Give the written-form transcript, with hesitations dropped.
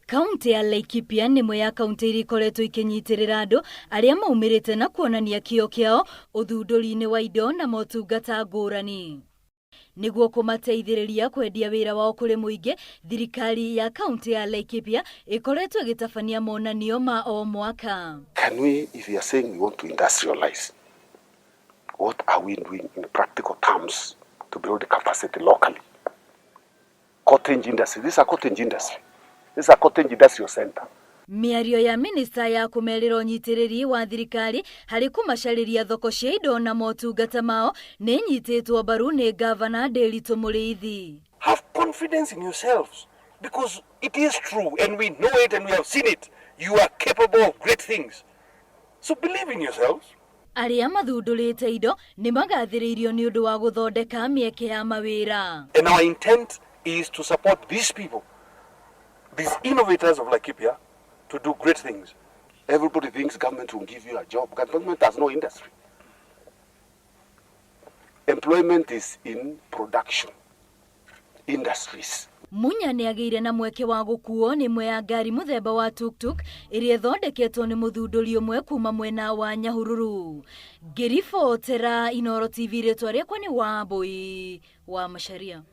Kaunti ya Laikipia nĩ ĩmwe ya kaunti iria ikoretwo ikĩnyitĩrĩra andũ arĩa maumĩrĩte na kuonania kĩo kĩao ũthundũri-inĩ wa indo na motungata ngũrani. Nĩguo kũmateithĩrĩria kwendia wĩra wao kũrĩ mũingĩ, thirikari ya kaunti ya Laikipia ĩkoretwo ĩgĩtabania monanio ma o mwaka. Can we, if we are saying we want to industrialize, what are we doing in practical terms to build capacity locally? Cottage industry. This is a cottage industry. This is a cottage industrial center. Mĩario ya minista ya kũmerĩra ũnyitĩrĩri wa thirikari harĩ kũmacarĩria thoko cia indo na motungata mao nĩ ĩnyitĩtwo mbaru nĩ ngavana Ndiritu Mũrĩithi. Have confidence in yourselves because it is true and we know it and we have seen it. You are capable of great things. So believe in yourselves. Arĩa mathundũrĩte indo nĩ magathĩrĩirio nĩ ũndũ wa gũthondeka mĩeke ya mawĩra. And our intent is to support these people, these innovators of Laikipia, to do great things. Everybody thinks government will give you a job. Government has no industry. Employment is in production, industries. Munya nĩ agĩire na mweke wa gũkuo nĩ ĩmwe ya ngari mũthemba wa tuktuk ĩrĩa ĩthondeketwo nĩ mũthundũri ũmwe kuma mwena wa Nyahururu. Ngĩribotera Inooro TV, rĩtwa rĩakwa nĩ Wambui wa Macharia.